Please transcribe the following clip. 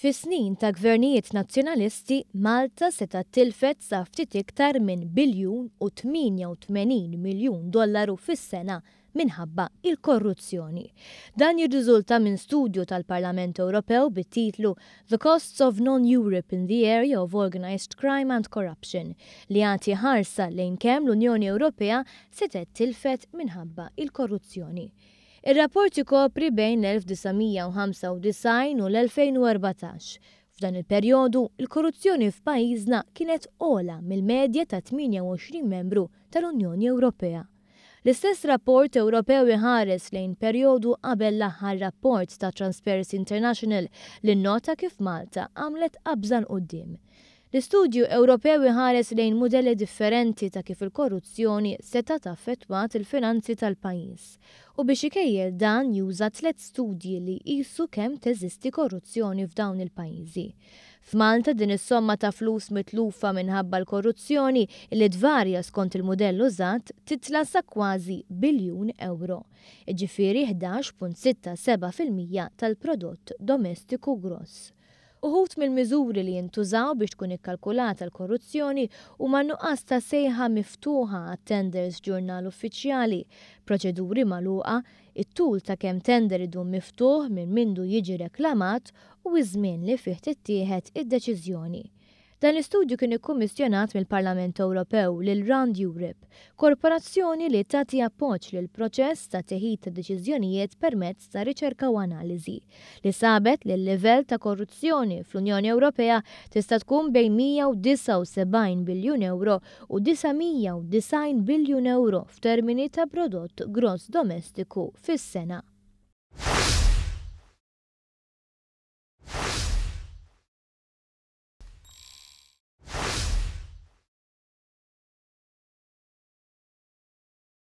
Fi snin ta' gvernijiet Nazzjonalisti, Malta setgħet tilfet sa ftit iktar minn biljun u 88 miljun dollaru fis-sena minħabba il-korruzzjoni. Dan jirriżulta minn studju tal-Parlament Ewropew bit-titlu The Costs of Non-Europe in the Area of Organized Crime and Corruption, li jagħti ħarsa lejn kemm l-Unjoni Ewropea setgħet tilfet minħabba il-korruzzjoni. Ir-rapport ikopri bejn l-1995 u l-2014. F'dan il-perjodu, il-korruzzjoni f'pajjiżna kienet ogħla mill-medja ta' 28 membru tal-Unjoni Ewropea. L-istess rapport Ewropew iħares lejn perjodu qabel l-aħħar rapport ta' Transparency International li nnota kif Malta għamlet qabża 'l quddiem. L-istudju Ewropew iħares lejn mudelli differenti ta' kif il-korruzzjoni setgħet affettwat il-finanzi tal-pajjiż. U biex ikejjel dan juża tliet studji li jqisu kemm teżisti korruzzjoni f'dawn il-pajjiżi. F'Malta din is-somma ta' flus mitlufa minħabba l-korruzzjoni, li tvarja skont il-mudell użat, titla' sa kważi biljun euro. Jiġifieri 11.67% tal-prodott domestiku gross. Uħud mill-miżuri li jintużaw biex tkun ikkalkulata l-korruzzjoni huma nuqqas ta' sejħa miftuħa għat-tenders ġurnal uffiċjali, proċeduri magħluqa, it-tul ta' kemm tender idum miftuħ minn mindu jiġi reklamat u iż-żmien li fih tittieħed id-deċiżjoni. Dan l-istudju kien ikkummissjonat mill-Parlament Ewropew lil Rand Europe, korporazzjoni li tagħti appoġġ lil proċess ta' teħid ta' deċiżjonijiet permezz ta' riċerka u analiżi, li sabet li l-livell ta' korruzzjoni fl-Unjoni Ewropea tista' tkun bejn 179 biljun euro u 990 biljun euro f'termini ta' prodott gross domestiku fis-sena.